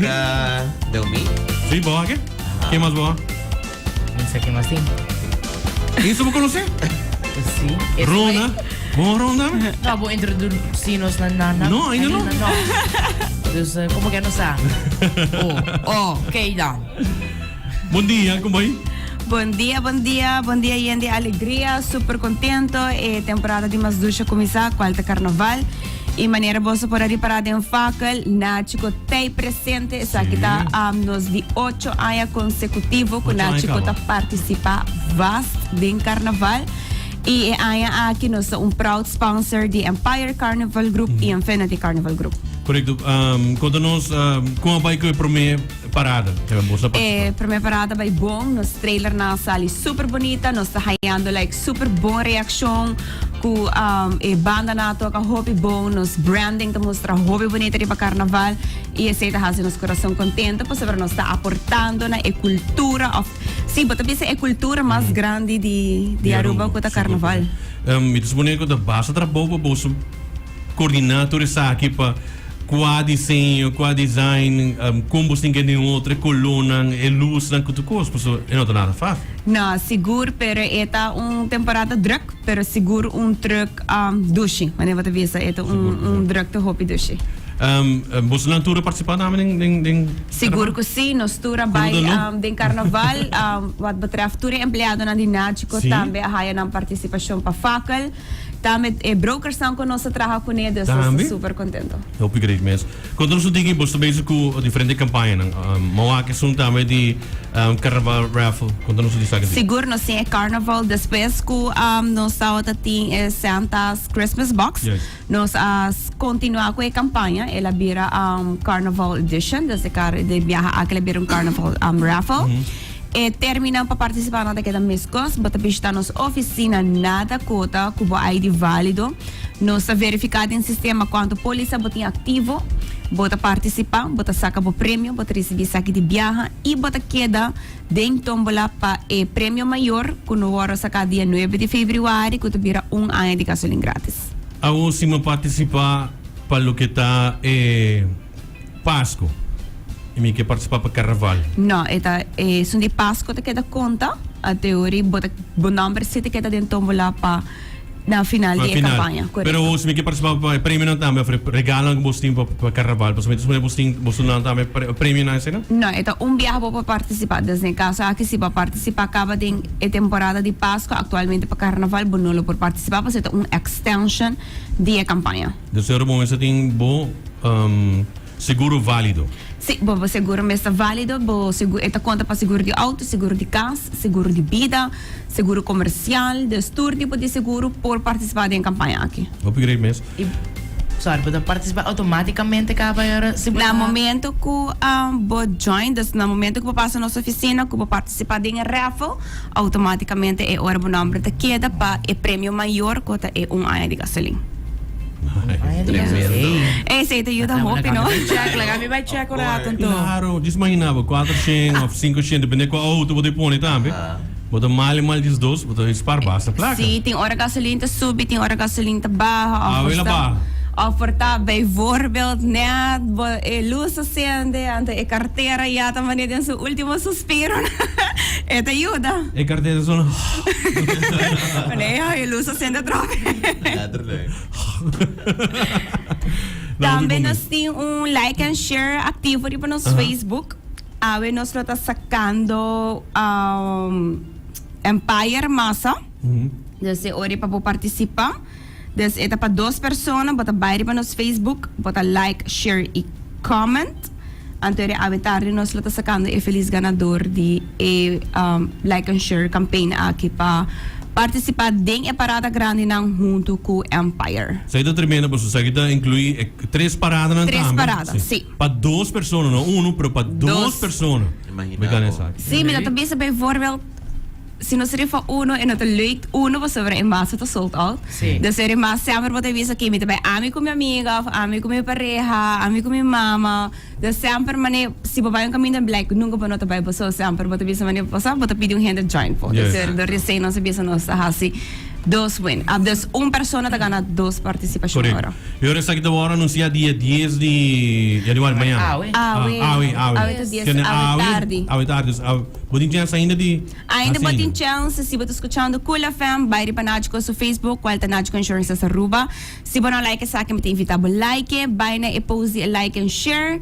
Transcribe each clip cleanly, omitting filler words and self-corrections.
wak Naomi. Sí, bo wak e? Ken mas bo wak? Mi sa ken mas tin. Eso bo conoce? Sí. Rona. Bo Rona? No, bo introduci nos na na. No, ainda no. No. Dus como que no sa? Oh, oh, oké dan. Bon dia, con bai? Bon dia, bon dia, bon dia yen di alegria, super contento. E temporada di mas dushi a cuminsa, cual ta carnaval. Y manera boso por a ripara den fakkel, Nachico tey presente. Esaki ta nos di ocho aña consecutivo cu Nachico ta participa vast den carnaval. Y e aña aki nos ta un proud sponsor di Empire Carnival Group y Infinity Carnival Group. Correcto. Conta nos con a bay cu e prome parada cu boso a participa. E prome parada bay bon. Nos trailernan a sali super bunita. Nos ta hayando like super bon reaccion cu e bandanan a toca hopi bon. Nos branding ta mustra hopi bunita riba carnaval y esey ta haci nos corazon contento pasobra nos ta aportando na e cultura of Sí, bo ta bisa e cultura mas grandi di di Aruba cu ta carnaval. Mi ta supone cu ta basta trabou pa boso coordina tur esaki pa cua diseño, cua design, con boso tin ke den otro, e colornan, e luznan cu tur cos, pasobra e no ta nada facil. No, sigur, pero e ta un temporada druk, pero sigur un druk dushi, manera bo ta bisa, e ta un drukte hopi dushi. Bosonan tur a participa tambe den den Sigur cu si, nos tur a bay den carnaval. Wat betreft tur e empleadonan di Nagico tambe a haya nan participacion pa fakkel. Tambe e brokersnan cu nos a traha cune, dus nos ta super contento. Hopi great mes. Conta nos un tiki, boso ta bezig cu diferente campañanan. M'a wak esun tambe di carnaval raffle. Conta nos un tiki esaki. Sigur nos tin e carnaval despues cu nos tabata tin e Santa's Christmas box. Nos a continua cu e campaña, el a bira Carnival Edition, dus e car de biaha aki el a bira un Carnival Raffle. E terminonan pa participa nan ta keda mescos, bo ta bishita nos oficina na Dakota cu bo ID valido. Nos ta verifica den sistema cuanto polisa bo tin activo, bo ta participa, bo ta saca bo premio, bo ta ricibi esaki di biaha y bo ta keda den tombola pa e premio mayor cu no worde saca dia nuebe di februari cu ta bira un aña di gasolin gratis. Awor si mi participa pa loke ta e Pasco y mi ke participa pa Carnaval. No, e ta esun di Pasco ta keda conta, a teori bo ta bo nomber si ta keda den tombola pa na final di e campaña, corecto. Pero awor si mi ke participa pa e premionan tambe of e regalonan ku bos tin pa Carnaval, pasobra mi ta supone bos tin bos ta duna tambe premionan esei no? No, e ta un biaha bo por participa, dus den caso aki si bo a participa caba den e temporada di Pasco, actualmente pa Carnaval bo no lo por participa pasobra e ta un extension di e campaña. Dus ora bo mester tin bo seguro valido. Sí, bo bo seguro mester valido, bo seguro e ta conta pa seguro di auto, seguro di cas, seguro di bida, seguro comercial, dus tur tipo di seguro por participa den e campaña aki. Hopi great mes. Y sorry, bo ta participa automaticamente caba y ora si bo Na ta. momento cu bo join, dus na momento cu bo pasa nos oficina cu bo participa den e raffle, Automaticamente e ora bo nomber ta keda pa e premio mayor cu ta e un aña di gasolin. Tremendo. Esey ta yuda hopi no. Check, laga mi bai check un rato anto. Claro, djis imagina bo cuatro shen of cinco shen, depende cua auto bo ta pone tambe. Bo ta mal e mal djis dos, bo ta spar basta placa. Si, tin ora gasolin ta subi, tin ora gasolin ta baha. Awe la baha. Of por ta bijvoorbeeld net bo e luz ta cende, anto e cartera ya ta mane den su ultimo suspiro. E ta yuda. E cartera ta sona. Wanneer e haya luz a sende atrobe. Letterlijk. Tambe nos tin un like and share activo riba nos Facebook. Awe nos lo ta sacando Empire Masa. Dus e ora pa bo participa. Dus e ta pa dos persona, bo ta bai riba nos Facebook, bo ta like, share y comment. Anto eri awe tardi nos lo ta sacando e feliz ganador di e like and share campaign aki pa participa den e parada grandinan hunto cu Empire. Esaki ta tremendo pasobra esaki ta inclui e tres paradanan Tres tambe. parada, si. Pa dos persona, no uno, pero pa dos persona. Imagina Bo gana bo. esaki. Si, mi no ta bisa bijvoorbeeld Si nos rifa uno e no ta leuk uno pasobra e masa ta sold out. Sí. Dus e mas semper bo ta bisa oké mi ta bai ami ku mi amiga of ami ku mi pareha, ami ku mi mama. Dus semper mane si bo bai un kaminda blijk nunka bo no ta bai bo so semper bo ta bisa mane bo sa bo ta pidi un hende join po. Dus Yes. dor di esei nos a bisa nos ta hasi. Dos win. Ah, dus un persona ta gana dos participacion Correcto. ora. Y ora esaki ta worde anuncia dia 10 di januari, mañana. Awe. Awe. Ah, awe, awe. Awe ta 10, Kende awe tardi. Awe tardi. Dus awe, bo tin chance ainda di Ainda haci bo tin ainda. chance si bo ta scuchando Cool FM, bay riba Nagico su Facebook, cual ta Nagico Insurances Aruba. Si bo no like esaki, mi ta invita bo like, bay na e post di e like and share.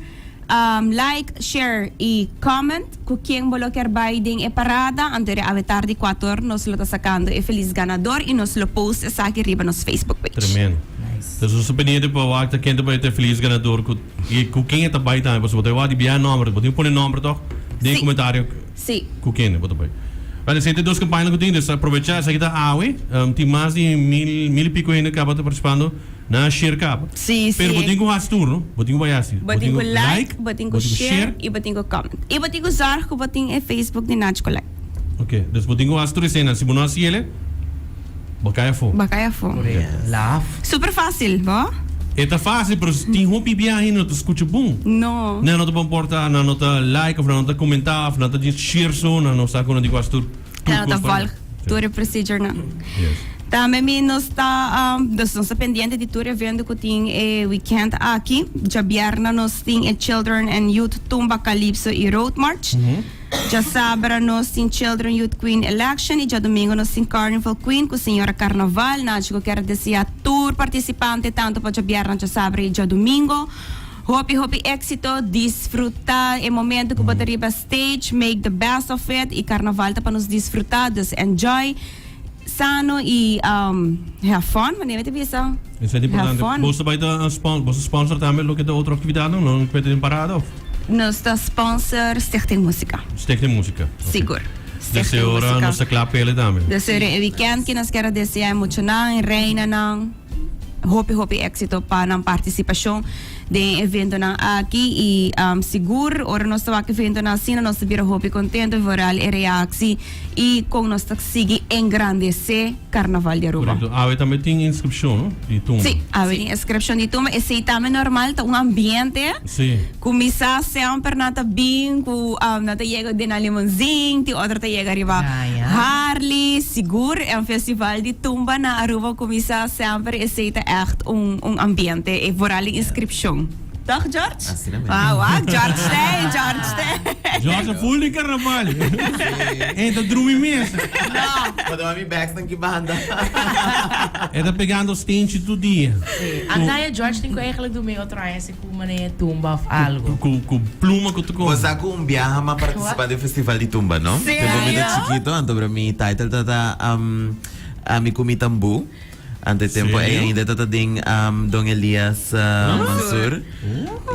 Um, like, share y comment cu ken bo lo kier bay den e parada. Anto eri awe tardi cuator nos lo ta sacando e feliz ganador y nos lo post esaki riba nos Facebook page. Tremendo. Nice. Dus nos ta pendiente pa wak ta ken ta bay ta e feliz ganador cu y cu ken e ta bay tambe pasobra bo ta wak di bia nomber bo tin cu pone nomber toch den e Sí. comentario Sí. cu ken bo ta bay. Well esey ta e dos campañanan cu tin dus aprovecha esaki ta awe tin mas di mil mil y pico hende caba ta participando. Nan a share caba. Sí, Pero sí. bo tin cu haci tur, no? Bo tin cu bay haci. Bo tin cu like, bo tin cu share y bo tin cu comment. Y bo tin cu zorg cu bo tin e Facebook di Nacho Like. Ok, dus bo tin cu haci tur esena. Si bo no haci ele, bo cay afo. Bo cay afo. Correcto. Laf. Super facil, bo? E ta facil, pero tin hopi biahe no ta scucha bon. No. Nan no ta bon porta, nan no ta like of nan no ta comenta of nan ta djis share so, nan no sa cu nan tin cu haci tur. Nan no ta tur cos pa volg tur e procedure nan. Yes. Tambe mi nos ta dus nos ta pendiente di tur evento cu tin e weekend aki. Djabièrnè nos tin e Children and Youth Tumba Calypso y Road March. Djasabra nos tin Children Youth Queen Election y djadomingo nos tin Carnival Queen cu Señora Carnaval. Nachi cu kier desea tur participante tanto pa djabièrnè, djasabra y djadomingo hopi hopi exito. Disfruta e momento cu bo ta riba stage, make the best of it y Carnaval ta pa nos disfruta, dus enjoy. Sano y have fun, wanneer mi ta bisa? Esei ta importante. Have fun. Boso ta bai ta boso sponsor tambe loke ta otro actividadnan? No mete den parada of? Nos ta sponsor Stichting Musica. Stichting Musica. Ok. Sigur. Desde Stichting ora Musica. nos ta kla pele tambe. Desde ora e weekend ki nos kier a desea e muchanan, e reinanan hopi hopi exito pa nan participacion den e eventonan aki y sigur ora nos ta wak eventonan asina nos ta bira hopi contento vooral e reactie Y con nos ta sigui engrandece Carnaval di Aruba. Correcto. Awe tambe tin inscripcion, no? Di tumba. Sí, awe tin inscripcion di tumba. Esey tambe normal, ta un ambiente. Sí. Cuminsa semper nan ta bin cu nan ta yega den nan limousine, tin otro ta yega riba Harley. Sigur, e un festival di tumba na Aruba cuminsa semper, esey ta echt un un ambiente, e vooral e inscripcion. Toch, George? Asina mes. Wauw, wauw, George Stein, George Stein. George a full di carnaval. E ta drumi mes. No. Bo ta mi bags nan ki banda. E ta pegando stenchi tur dia. Sí. Anda George tin ku eigenlijk doe mee otro aña si ku mane tumba of algo. Ku ku pluma ku tu Bo sa ku un biaha m'a participa den festival di tumba, no? Serio? Tempo mi ta chikito, anto bra mi title ta ta um, Ami ku mi tambú. Ante tempo Serio? ei ainda ta ta den um, Don Elias Mansur.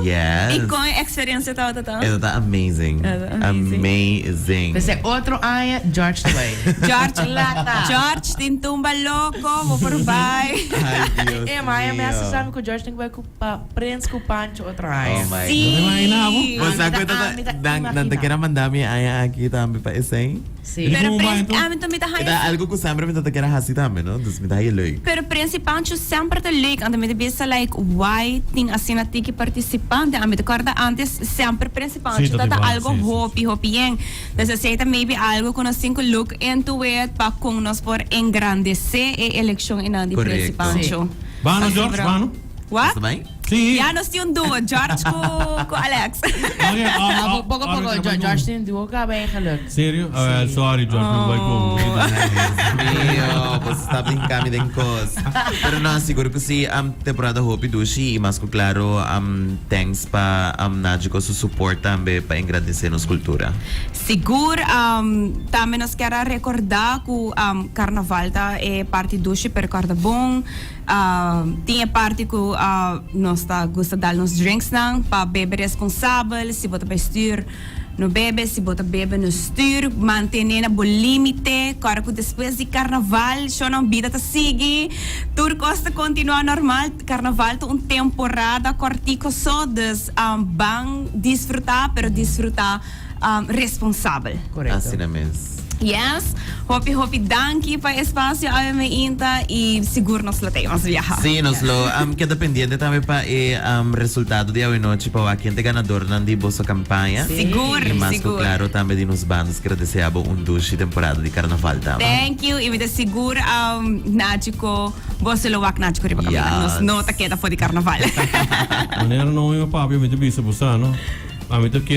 Yes. Y con e experiencia tabata ta? E ta amazing. E ta amazing. Amazing. P'esei otro aña George ta bai. George, Lata. George tin tumba loco, bo por bai. Ay, Dios E ma mi mío. a sabi cu George tin cu bai cu pa Prins cu Pancho otro aña. Oh my Sí. No te imagina bo? Bo sa Ah, cu ta mi ta dan nan ta imagina. kere manda mi aña aki tambe pa esei? Sí. E Pero Como Prins, vai, então? ami tambe ta E haya ta algo cu semper mi ta kere haci tambe, no? Dus mi ta haya leuk. Pero Prins y Pancho semper ta leuk. Anto mi ta bisa like why tin asina tiki participante. Ami ta corda antes semper Prins y Pancho Sí, ta ta ta igual. algo Sí, sí, hopi, sí. hopi yen. Dus esey ta maybe algo cu nos tin cu look into it pa con nos por engrandece e eleccion enan di Prins y Correcto. Pancho. Bano, Pasobra- George, bano. What? Basta bai? Sí. Ya nos tin un duo, George cu cu Alex. Ok, oh, Ah, oh, poco oh, poco, oh, George, George tin duo caba eigenlijk. Serio? Ah, Sí. sorry, George, no bai como. Mío, bo sta brinca mi den cos. Pero no, sigur cu si, temporada hopi dushi y mas cu claro, thanks pa Nagico su support tambe pa engrandece nos cultura. Sigur, tambe nos kier a recorda cu carnaval ta e parti dushi pero corda bon. Tin e parti ku nos ta gusta dal nos drinksnan pa bebe responsabel, si bo ta bai stuur no bebe, si bo ta bebe no stuur, mantene na bo limite, kòrda ku despues di karnaval shownan bida ta sigui, tur kos ta kontinua normal, karnaval ta un temporada kòrtiko so, dus ban disfruta pero disfruta responsabel. Korekto. Asina mes. Yes, hopi hopi danki pa espacio AME Inta y sigur nos lo tin mas biaha. Si, nos lo keda pendiente tambe pa e resultado di awe nochi pa wak ken ta ganador nan di boso campaña. Sigur, Y mas cu sigur. Claro tambe di nos banda nos kier desea bo un dushi temporada di carnaval tambe. Thank you. Y mi ta sigur Nachico, boso lo wak Nachico riba camina. Yes. Nos no ta keda for di carnaval. Manera no mi papia mi te bisa bo sa, no? Ami ta kere.